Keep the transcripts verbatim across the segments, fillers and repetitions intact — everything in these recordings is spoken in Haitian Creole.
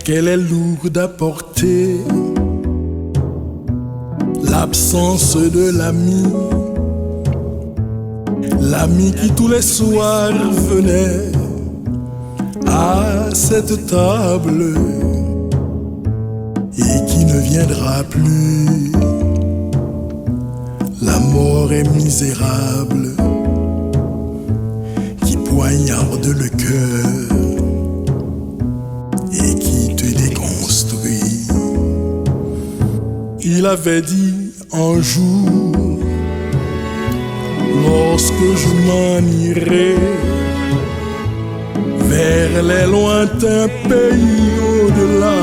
Qu'elle est lourde à porter, l'absence de l'ami, l'ami qui tous les soirs venait à cette table et qui ne viendra plus. La mort est misérable, qui poignarde le cœur et qui te déconstruit. Il avait dit un jour, lorsque je m'en irai vers les lointains pays au-delà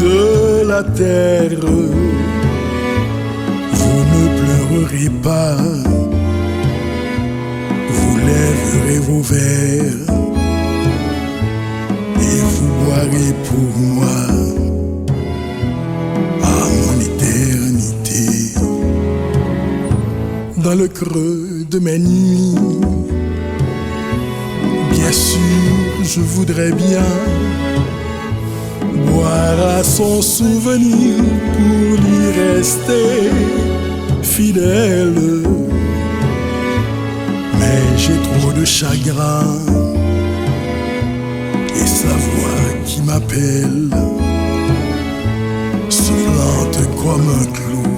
de la terre, vous ne pleurerez pas, vous lèverez vos verres et vous boirez pour moi à mon éternité. Dans le creux de mes nuits, bien sûr, je voudrais bien boire à son souvenir pour lui rester fidèle. Mais j'ai trop de chagrin et sa voix qui m'appelle se plante comme un clou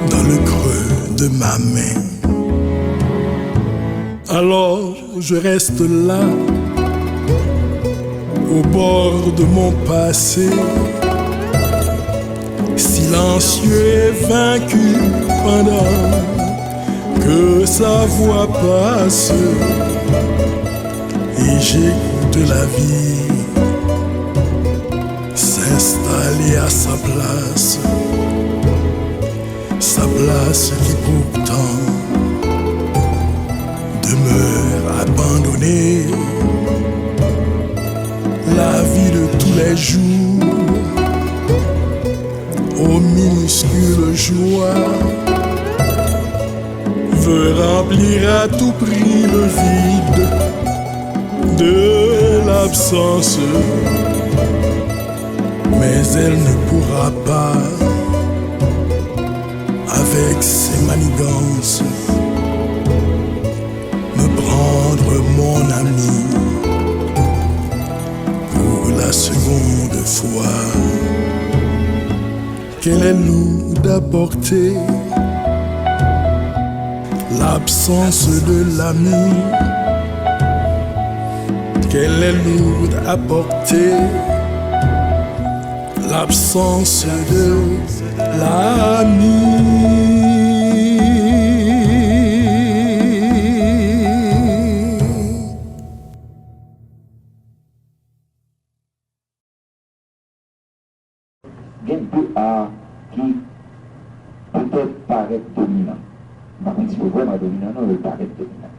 dans le creux de ma main. Alors je reste là, au bord de mon passé, silencieux et vaincu pendant que sa voix passe, et j'écoute la vie s'installer à sa place, sa place qui pourtant demeure abandonnée. La vie de tous les jours, aux minuscules joies, veut remplir à tout prix le vide de l'absence. Mais elle ne pourra pas, avec ses manigances, me prendre mon ami pour la seconde fois. Qu'elle est lourde à porter, l'absence de l'ami. Qu'elle est lourde à porter, l'absence de l'ami. Gen de a ki petèt parèt dominan. M pa konn si yo vrèman dominan non, yo parèt dominan.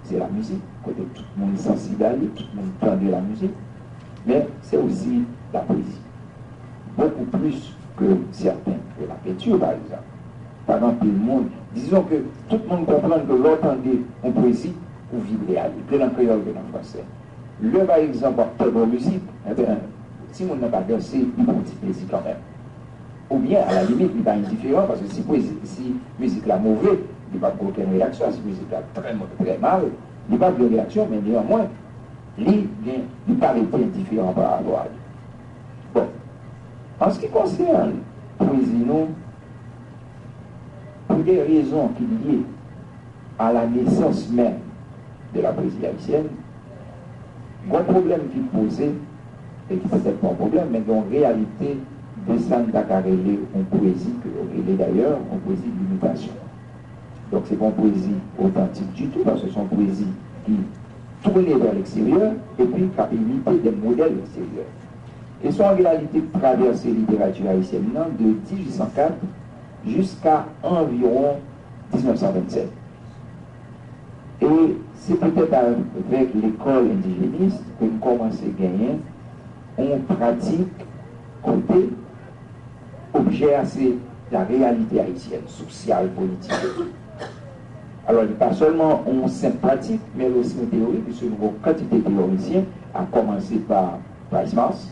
Se lamizik, kote tout moun sansib a li, tout moun tande lamizik. Men se osi lapwezi. Bokou plis ke sèten, ke lapenti pa egzanp. Pa gen anpil moun. Dizon ke tout moun konprann ke lè w tande yon pwezi, ou vibre a li, ke nan kreyòl, ke nan fransè. Lè pa egzanp w ap tande yon mizik, enben, timoun nan pa danse, li pran ti plezi kanmenm. Oubyen, alalimit, li pa endiferan, paske si pwezi, si mizik la move, li p ap gen okenn reyaksyon, si mizik la trè mo-, trè mal, li p ap gen reyaksyon, men neyanmwen, li gen, li pa rete endiferan pa rapò a li. Bon, an se ki konsène pwezi nou, pou de rezon ki lye a la nesans menm de la pwezi ayisyèn, gon pwoblèm ki poze, e ki petèt pa yon pwoblèm, men gen yon reyalite de sa n ta ka rele yon pwezi, ke yo rele dayè yon pwezi de limitasyon. Donk, se pa yon pwezi otantik ditou, paske se yon pwezi ki tounen vè leksteryè, epi k ap imite de modèl eksteryè. E se yon reyalite ki travèse literati ayisyèn nan de dizuit san kat jiska anviwon diznèf san vennsèt. E se petèt avèk lekòl endijenis ke n kòmanse genyen yon pratik kote objè a se la reyalite ayisyèn, sosyal, politik. Alò, li pa sèlman yon senp pratik, men l osi yon teyori, piske nou gen yon kantite teyorisyen, a kòmanse pa Price Mars,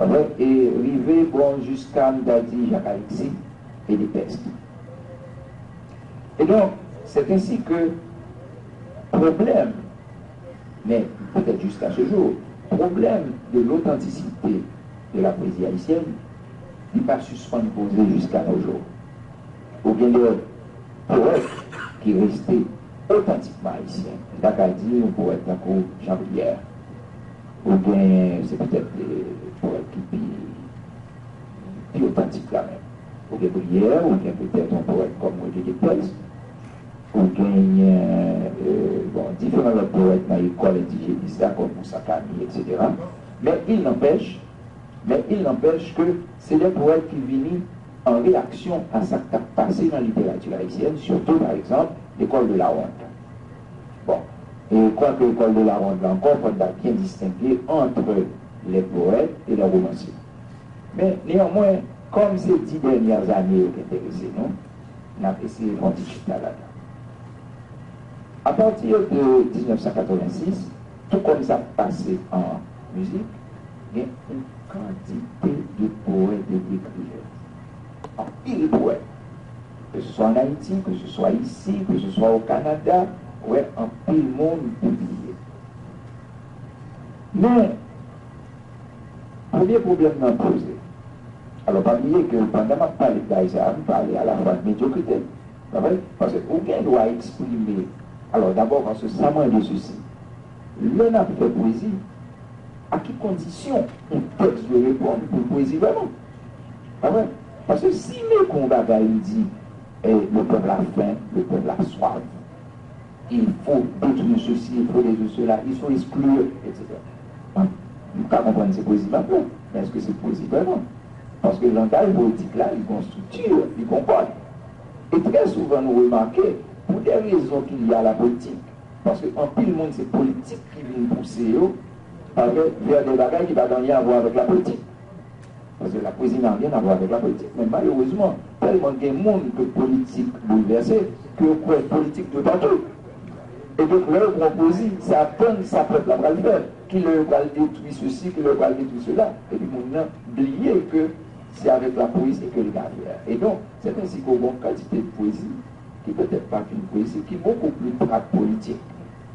e rive, bon, jiska, m ta di, Jacques Alexis e Delpech. Et donc, c'est ainsi que problème, mais peut-être jusqu'à ce jour, problème de l'authenticité de la poésie haïtienne, li pa sispann poze jiska nos jours. Ou gen de powèt ki reste otantikman ayisyen. M ta ka di yon powèt tankou Jean Bruyère. Ou gen, se petèt, eh, powèt ki pi, pi otantik la menm. Ou gen Briyè, ou gen petèt yon powèt kòm René Dépès, ou genyen, eh, bon, diferan lòt powèt nan lekòl endijenis la, kòm Moussa Kami, etsetera. Men il n'empêche, men il n'empêche que se de powèt ki vini an reyaksyon a sa k t ap pase nan literati ayisyèn, sirtou, pa egzanp, l'école de la Ronde. Bon, e kwake l'école de la Ronde la ankò, fò n ta byen distenge entre les poètes et les romanciers. Men, neyanmwen, kòm se dis dènyè ane yo k enterese nou, n ap eseye fè yon ti chita ladan. Apati de diznèf san katrevensis, tou kòm sa pase an mizik, gen yon kantite de powèt e de ekrivèn. Anpil powèt. Ke se swa an Ayiti, ke se swa isi, ke se swa o Kanada, ou wè anpil moun pibliye. Men, premye pwoblèm nan poze. Alò, pa bliye ke pandan m ap pale de bagay sa a, m pale alafwa de medyokrite. Pa vre? Paske ou gen dwa eksprime. Alò, dabò, paske sa mande sesi. Lè n ap fè pwezi, a ki kondisyon yon tèks dwe reponn pou l pwezi vrèman? Pa vre? Paske si m ekri yon bagay, m di, eh, le peuple a faim, le peuple a soif, il faut détruire ceci, il faut détruire cela, ils sont exclus, etsetera. Bon, m ka konprann se pwezi m ap fè, men èske se pwezi vrèman? Paske langaj powetik la, li gen yon estrikti, li gen yon kòd. E trè souvan, nou remake, pou de rezon ki lye a la politik, paske anpil moun, se politik ki vin pouse yo, pa vre, vè de bagay ki pa gen anyen a wè avèk la politik. Paske la poésie n'a rien à voir avec la politique. Men malerezman, tèlman gen moun ke politik boulvèse, ke yo kwè politik de patou. E donk, lè yo pran pwezi, se atann sa pèp la pral fè. Kilè yo pral detwi sesi, kilè yo pral detwi sela. Epi moun nan bliye ke se avèk la pwezi ke li ka fè. E donk, se ensi ke w gen yon kantite de pwezi ki petèt pa fin pwezi, ki bokou pli prat politik,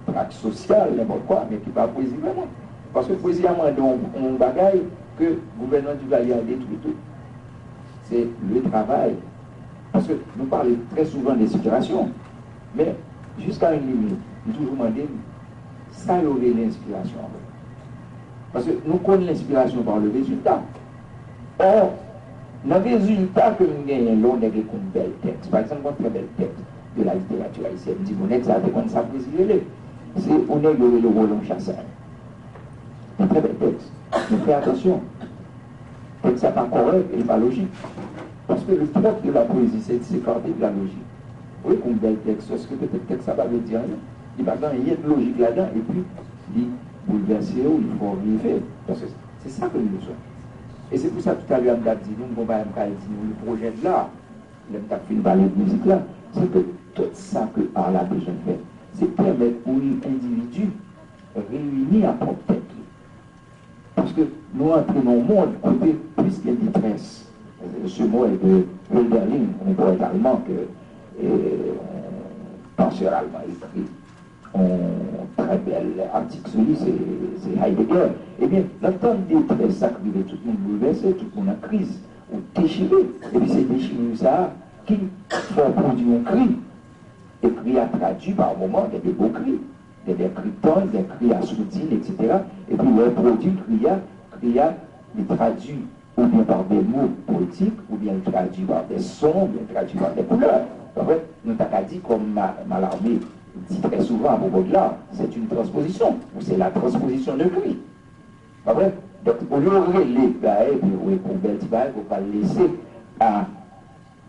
prat sosyal, nenpòt kwa, men ki pa pwezi vrèman. Paske pwezi a mande yon, yon bagay ke gouvènman Duvalier a detwi tou. Se le travay. Paske nou pale trè souvan de enspirasyon, men jiska yon limit, m toujou mande m, sa yo rele enspirasyon an vrè? Paske nou konn l'inspiration par le résultat. Or, nan rezilta ke m genyen lè yon nèg ekri yon bèl tèks, pa egzanp, yon trè bèl tèks de la littérature haïtienne, m di, bon, nèg sa a te konn sa pwezi rele. Se yon nèg yo rele Roland Chassagne. Yon trè bèl tèks. Men fè atansyon, tèks sa pa kòrèk e li pa lojik. Paske le propre de la poésie, c'est de s'écarter de la logique. Ou ekri yon bèl tèks, sòske petèt tèks sa pa vle di anyen. Li pa gen anyen de lojik ladan, epi li boulvèse w, li fè w reve. Paske se sa ke nou bezwen. E se pou sa toutalè a m t ap di nou, m gon bagay m ka al di nou, le pwojè de la, lè m t ap fin pale de mizik la, se ke tout sa ke art la bezwen fè, se pèmèt pou yon endividi reyini a pwòp tèt li. Paske nou antre nan yon mond kote plis gen detrès. Ce mot est de Hölderlin, yon powèt alman ke, eh, yon pansè alman ekri yon trè bèl atik sou li, se, se Heidegger. Ebyen, nan tan de detrès, sa k rive, tout moun boulvèse, tout moun an kriz, ou dechire. Epi se dechirur sa a ki fè w pwodui yon kri. E kri a tradui pa moman, gen de bo kri, gen de kri tann, gen kri a soudin, etsetera. Epi lè w pwodui kri a, kri a, li tradui oubyen par des mots poétiques, oubyen li tradui par des sons, oubyen li tradui par des couleurs. Donk, nou ta ka di, kòm Ma-, Mallarmé di trè souvan apwopo de l'art, c'est une transposition, ou c'est la transposition de cri. Pa vre? Donk, olye w rele bagay, epi w ekri yon bèl ti bagay, ou pral lese a,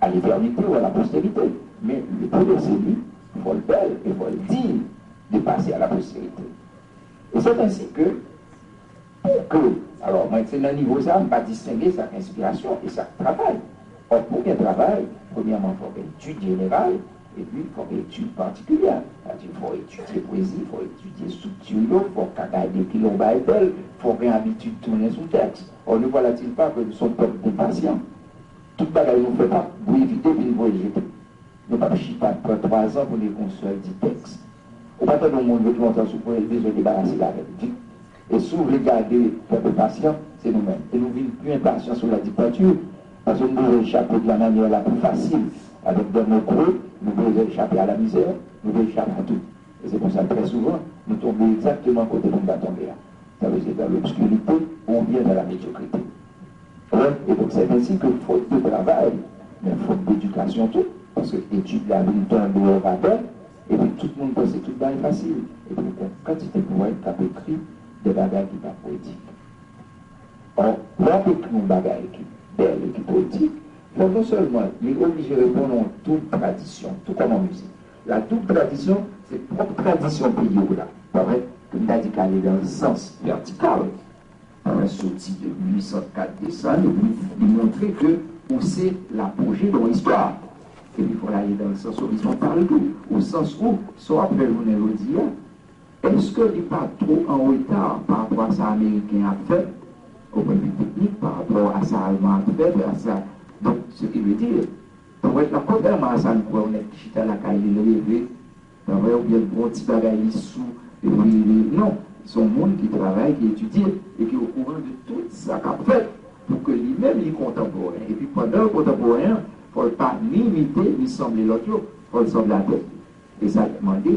à l'éternité ou à la postérité. Men, pou lese li, fò l bèl e fò l diy de pase a la postérite. E c'est ainsi que, pou ke, alò, mwen, se nan nivo sa a, m pa distenge sa k enspirasyon e sa k travay. Or, pou gen travay, premyèman, fò gen etid jeneral, Epi, fò w gen etid patikilyè. Sa vle di, fò w etidye pwezi, fò w etidye estrikti yo, fò w ka gade kilè yon bagay bèl, fò w gen abitid tounen sou tèks. Or, ne voilà-t-il pas que nou sommes peuple de patients? Tout bagay nou fè pa bouyi vide epi n voye l jete. Nou p ap chita pran twazan pou n rekonstwi yon sèl ti tèks. Ou pa tande yon moun ret lontan sou pwen, li bezwen debarase l avè l vit. E si w vle gade pèp pasyan, se nou menm. E nou vin pi enpasyan sou la dictature, paske nou bezwen chape de la manière la plus facile, avec des mots creux, nou bezwen chape à la misère, nou bezwen chape à tout. E se pou sa, trè souvan, nou tonbe egzakteman kote pou n ta tonbe a. Sa vle di dans l'obscurité ou bien dans la médiocrité. Wè, e donk, c'est ainsi que faute de travail, men faute d'éducation tou, paske etid la vin tonbe an vapè, epi tout moun panse tout bagay fasil, epi gen kantite pwèt k ap ekri de bagay ki pa pwetik. Or, lè w ap ekri yon bagay ki bèl e ki pwetik, fò non sèlman li oblije reponn a yon doub tradisyon, tou kòm an mizik. La double tradition, se pwòp tradisyon peyi w la, pa vre? Ke m ta di k ale nan sans vètikal. Sa vle soti de mil uit san kat desann, epi li montre ke ou se lapoje de yon istwa. Epi fò l ale nan sans orizontal tou, o sans ou, sa w ap fè jounen jodi a, èske li pa two an reta pa rapò a sa Ameriken ap fè, o pwen de vi teknik, pa rapò a sa Alman ap fè, a sa, donk, se ki vle di, pou èt la kontrèman a sa n kwè, yon nèg ki chita lakay li, l reve, pa vre, oubyen l gen yon ti bagay li sou, epi li, non, se yon moun ki travay, ki etidye, e ki okouran de tout sa k ap fèt, pou ke li menm li kontanporen. Epi pandan l kontanporen an, fò l pa ni imite, ni sanble lòt yo, fò l sanble a tèt li. E sa k mande,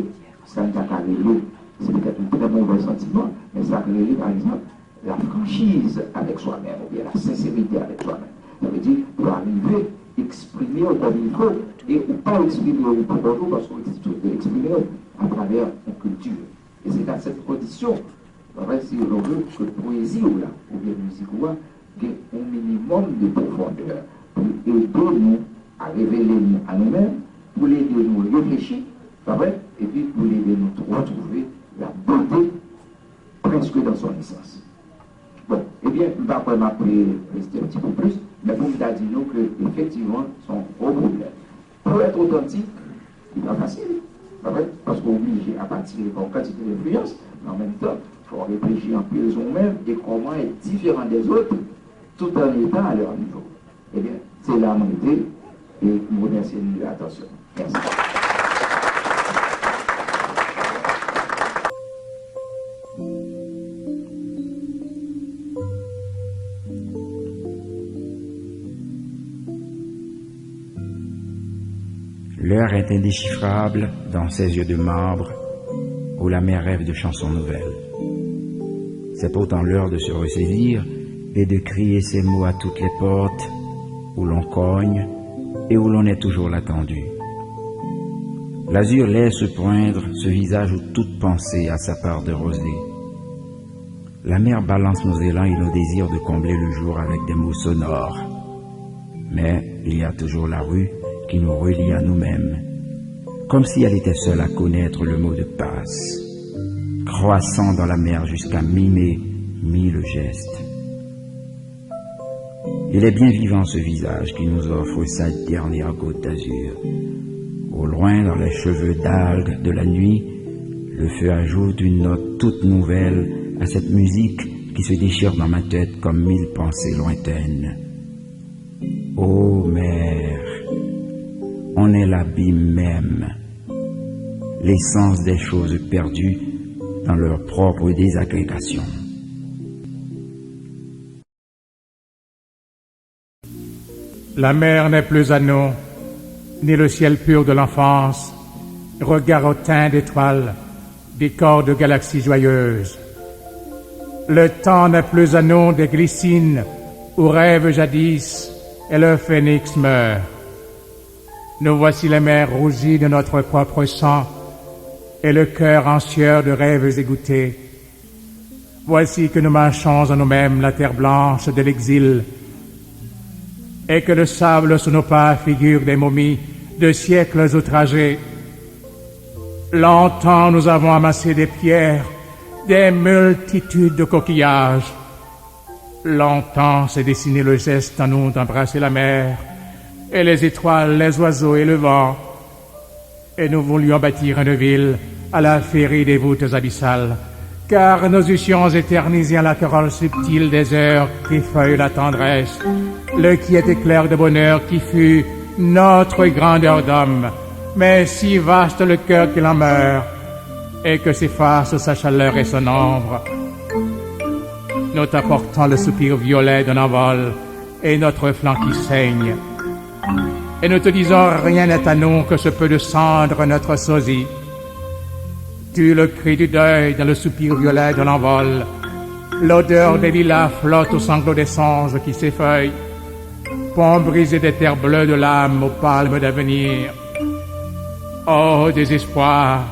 sa n ta ka rele, se petèt yon trè movè santiman, men sa k rele, pa egzanp, la franchise avec soi-même, oubyen la sincérité avec soi-même. Sa vle di, pou arive eksprime w kòm il faut, e ou pa eksprime w pou kont ou, paske ou eksprime w atravè yon kilti. E se dans cette condition, pa vre, si nou vle ke pwezi w la, oubyen mizik ou a, gen yon minimòm de pwofondè pou ede nou a revele nou a nou menm, pou l ede nou reflechi, pa vre, epi pou l ede nou retwouve la bote presque dans son essence. Bon, ebyen, m pa kwè m ap, eh, reste un petit peu plus, men pou m ta di nou ke efektivman, se yon gwo pwoblèm. Pou èt otantik, li pa fasil, pa vre? Paske w oblije ap atire pa yon kantite enfliyans, men an menm tan, fò w reflechi anpil sou ou menm e kòman èt diferan dèzòt tout an etan a lè nivo. Ebyen, se la m rete e m remèsye nou de atansyon. Mèsi. L'heure est indéchiffrable dans ces yeux de marbre où la mer rêve de chansons nouvelles. C'est pourtant l'heure de se ressaisir et de crier ces mots à toutes les portes où l'on cogne et où l'on est toujours l'attendu. L'azur laisse poindre ce visage où toute pensée a sa part de rosée. La mer balance nos élans et nos désirs de combler le jour avec des mots sonores. Mais il y a toujours la rue qui nous relie à nous-mêmes, comme si elle était seule à connaître le mot de passe, croissant dans la mer jusqu'à mimer mille gestes. Il est bien vivant ce visage qui nous offre sa dernière goutte d'azur. Au loin, dans les cheveux d'algues de la nuit, le feu ajoute une note toute nouvelle à cette musique qui se déchire dans ma tête comme mille pensées lointaines. Ô mer, on est l'abîme même, l'essence des choses perdues dans leur propre désagrégation. La mer n'est plus à nous, ni le ciel pur de l'enfance, regard hautain d'étoiles, décor de galaxies joyeuses. Le temps n'est plus à nous, des glycines où rêvent jadis et le phénix meurt. Nous voici les mers rougies de notre propre sang et le cœur en sueur de rêves égouttés. Voici que nous marchons en nous-mêmes la terre blanche de l'exil, et que le sable sous nos pas figure des momies de siècles outragés. Longtemps nous avons amassé des pierres, des multitudes de coquillages. Longtemps s'est dessiné le geste en nous d'embrasser la mer, et les étoiles, les oiseaux et le vent. Et nous voulions bâtir une ville à la féerie des voûtes abyssales, car nous eussions éternisé à la carole subtile des heures qu'effeuille la tendresse le quiet éclair de bonheur qui fut notre grandeur d'homme, mais si vaste le cœur qu'il en meurt, et que s'effacent sa chaleur et son ombre. Nous t'apportons le soupir violet d'un envol et notre flanc qui saigne. Et nous te disons, rien n'est à nous que ce peu de cendre, notre sosie. Tu le cri du deuil dans le soupir violet de l'envol. L'odeur des lilas flotte aux sanglots des songes qui s'effeuillent. Pont brisé des terres bleues de l'âme aux palmes d'avenir. Oh désespoir,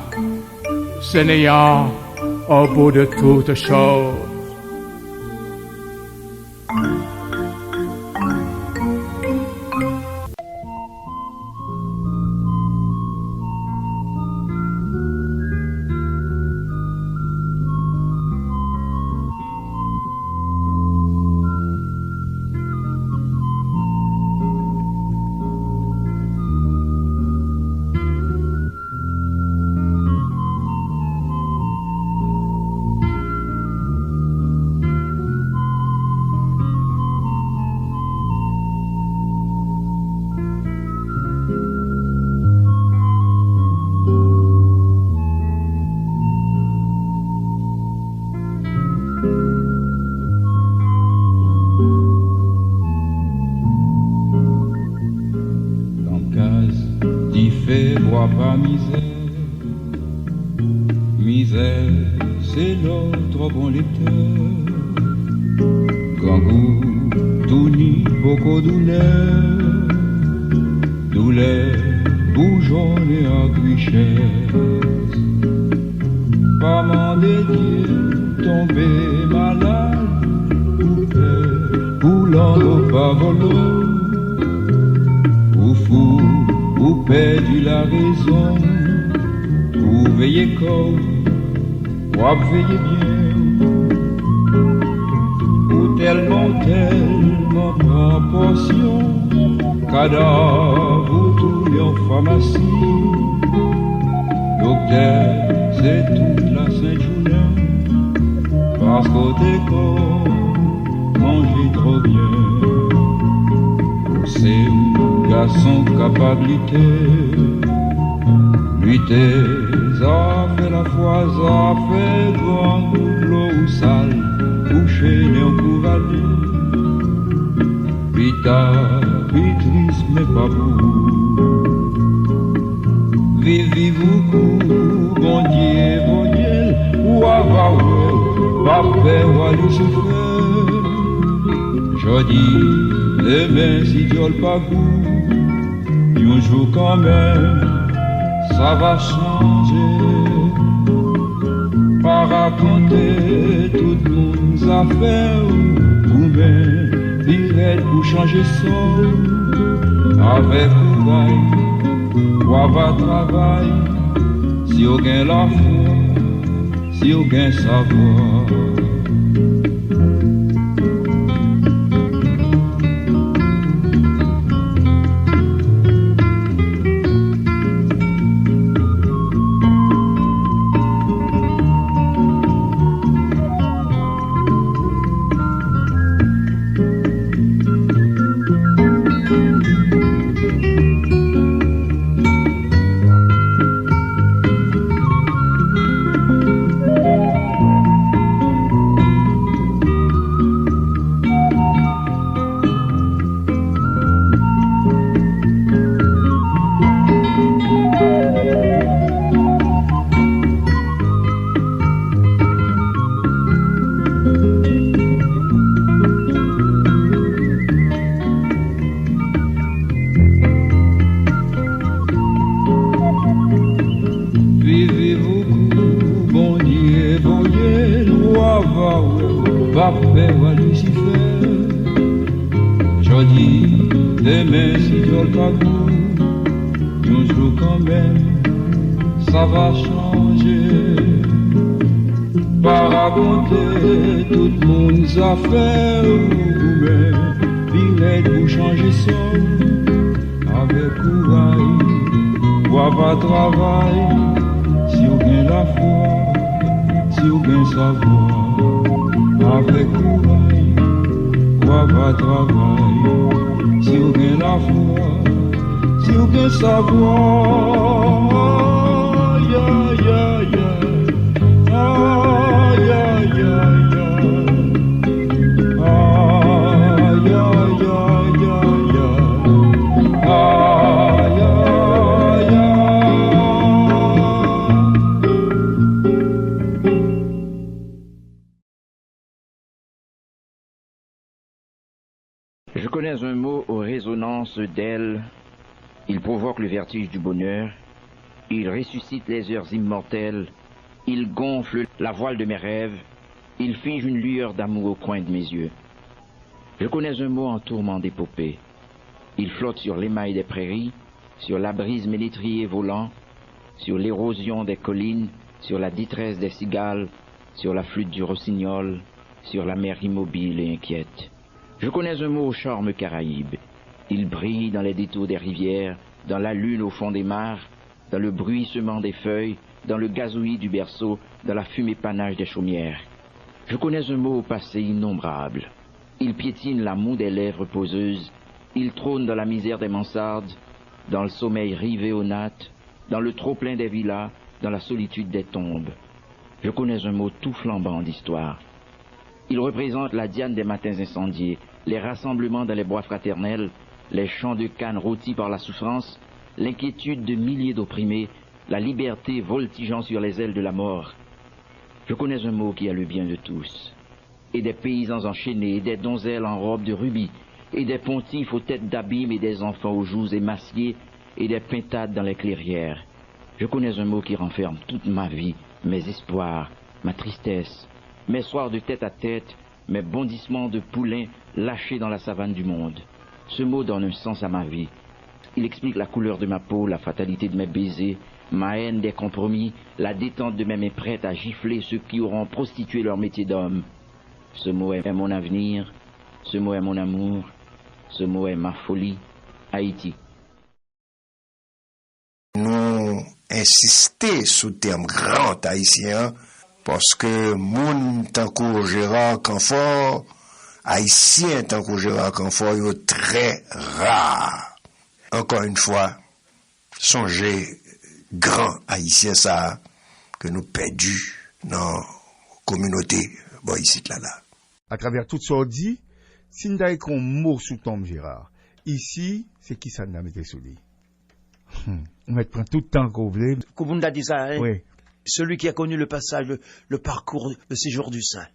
ce néant au bout de toute chose. Nan kaz dife bwa pa mizè. Mizè se lè w twò bon lektè. Grangou, touni, poko doulè. Doulè, boujonnen ak richès. Pa mande Dye tonbe malad, ou pè, pou lanmò pa vòlò. Ou fou, ou pèdi larezon, ou veye kò w, w ap veye byen. Ou tèlman, ou tèlman pran pòsyon, kadav ou tounen yon famasi. Doktè, se tout lasent jounen, paske w te konn manje twò byen. Ou se yon gason kapab lite. Lite, zafè lafwa, zafè grangou, dlo ou sal, kouche nen w kou vale. Pita pi tris, men pa pou ou. Viv, viv ou kou Bondye voye l, ou ava wè, pa pè wa Lisifè. Jodi, demen, si dyòl pa gou, yon jou kanmenm, sa va chanje. Pa rakonte tout moun zafè w, ou menm pi rèd pou chanje sò w. Avèk kouraj, w ava travay, si w gen lafwa, si w gen savwa. Viv, viv ou kou Bondye voye l, w ava wè, w ap pè wa Lisifè. Jodi, demen, si dyòl pa gou, yon jou kanmenm, sa va chanje. Pa rakonte tout moun zafè w, ou menm pi rèd pou chanje sò w. Avèk kouraj, w Kwa pa travay, si w gen lafwa, si w gen savwa, avèk kouraj. Kwa pa travay, si w gen lafwa, si w gen savwa. Ay, ay, ay, ay. Ay, ay, ay, ay. Ay, ay, ay, ay, ay. Ay, ay, ay, ay. Je connais un mot aux résonances d'ailes. Il provoque le vertige du bonheur. Il ressuscite les heures immortelles. Il gonfle la voile de mes rêves. Il fige une lueur d'amour au coin de mes yeux. Je connais un mot en tourment d'épopée. Il flotte sur l'émail des prairies, sur la brise ménétrier volant, sur l'érosion des collines, sur la détresse des cigales, sur la flûte du rossignol, sur la mer immobile et inquiète. Je connais un mot au charme caraïbe. Il brille dans les détours des rivières, dans la lune au fond des mares, dans le bruissement des feuilles, dans le gazouillis du berceau, dans la fumée panache des chaumières. Je connais un mot au passé innombrable. Il piétine la moue des lèvres poseuses, il trône dans la misère des mansardes, dans le sommeil rivé aux nattes, dans le trop-plein des villas, dans la solitude des tombes. Je connais un mot tout flambant d'histoire. Il représente la Diane des matins incendiés, les rassemblements dans les bois fraternels, les champs de canne rôtis par la souffrance, l'inquiétude de milliers d'opprimés, la liberté voltigeant sur les ailes de la mort. Je connais un mot qui est le bien de tous. Et des paysans enchaînés, et des donzelles en robes de rubis, et des pontifes aux têtes d'abîme, et des enfants aux joues émaciées, et des pintades dans les clairières. Je connais un mot qui renferme toute ma vie, mes espoirs, ma tristesse, mes soirs de tête à tête, mes bondissements de poulain lâchés dans la savane du monde. Ce mot donne un sens à ma vie. Il explique la couleur de ma peau, la fatalité de mes baisers, ma haine des compromis, la détente de mes mains prêtes à gifler ceux qui auront prostitué leur métier d'homme. Ce mot est mon avenir, ce mot est mon amour, ce mot est ma folie. Haïti. Nou ensiste sou tèm gran ayisyen an, paske moun tankou Gérard Canfort, ayisyen tankou Gérard Canfort, yo trè ra. Ankò yon fwa, sonje gran ayisyen sa a ke nou pèdi nan kominote bò isit la la. Atravè tout sa w di, si n ta ekri yon mo sou tonm Gérard, isi, se kisa n ta mete sou li? Hmm. Ou mèt pran tout tan ke w vle. Kouman w ta di sa, hein? Wi. Celui qui a connu le passage, le, le parcours, le séjour du saint.